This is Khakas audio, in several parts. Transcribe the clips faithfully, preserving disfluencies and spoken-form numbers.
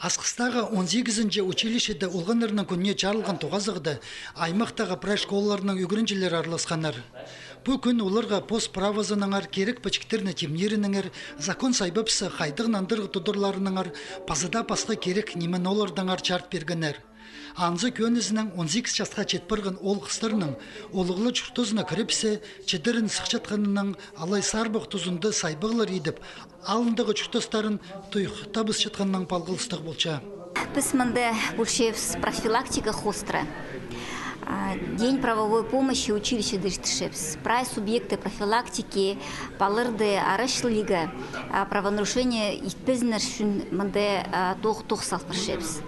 Асхыстағы он сигізінҷі училищеде олғаннарның кӱніне чарылған тоғазығда аймахтағы прай школаларның ӱгренҷілері араласханнар. Пу кӱн оларға пос правозынаңар кирек пічіктерні тимнирінеңер, закон сайбапса, хайдағ нандырығ тударларынаңар, паза даа пасха кирек ниме-нолардаңар чарыт пиргеннер. Анзы кӧнізінең он сигіс часха чит парған оол-хыстарның олығлар чуртазына кірібіссе, чідерін сыхчатханнаң, алай сарбах тузында сайбағлар идіп, алындағы чуртастарын туйхтабысчатханнаң палғалыстығ полча. Піс мында полчабыс профилактика хоостыра. А, День правовой помощи училищеде иртірчебіс. Прай субъекты профилактики палаларды арачылирға, а, правонарушение итпезіннер ӱчӱн мында, а, тоғ-, тоғыс алып парчабыс.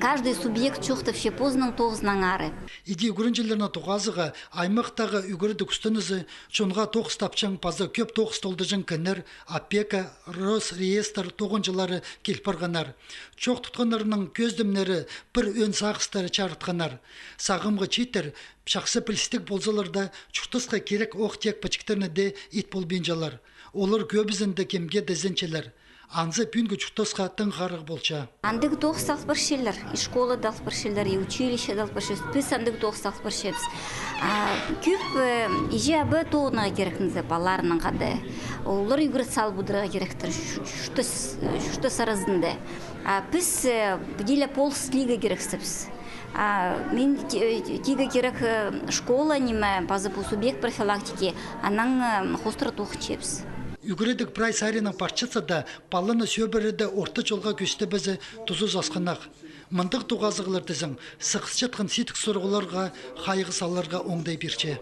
Каждый субъект чоохтапча позының тоғызынаңары. Иди ӱгренҷілернің тоғазыға аймахтағы ӱгредіг ӱстенізі, чонға тоғыс тапчаң паза кӧп тоғыс толдырҷаң кіннер, опека, Росреестр тоғынҷылары кил парғаннар. Чоох тутханнарның кӧзідімнері пір ӧӧн сағыстары чарытханнар. Сағамғы чииттер чахсы пілістіг ползалар даа, чуртасха кирек ох-тек пічіктерні дее ит полбинчалар. Олар кӧбізінде кемге дее ізенчелер. Анзы пӱӱнгі чуртасха тың харығ полча. Андағ тоғыс алып парчалар, и школада алып парчалар, и училищеде алып парчабыс. Піс андағ тоғыс алып парчабыс. А, кӧп, э, іҷе-аба тоғынарға кирек нооза палаларынаң хада. Олар ӱгрет салып одырарға киректер чу-, чуртас, чуртас аразында. А піс, э, піди ле полыс тілирге кирексібіс. А мин ти-, э, тигі кирек, э, школа ниме, паза пу субъект профилактики, анаң, э, хоостыра тоғынчабыс. Ӱгредіг прай саринаң парчатса даа, паланы сӧбіреде орта чолға кӧзітібезі тузазасханнах. Мындағ тоғазығлар тізең, сығысчатхан сидік сурығларға хайығ саларға оңдай пирче.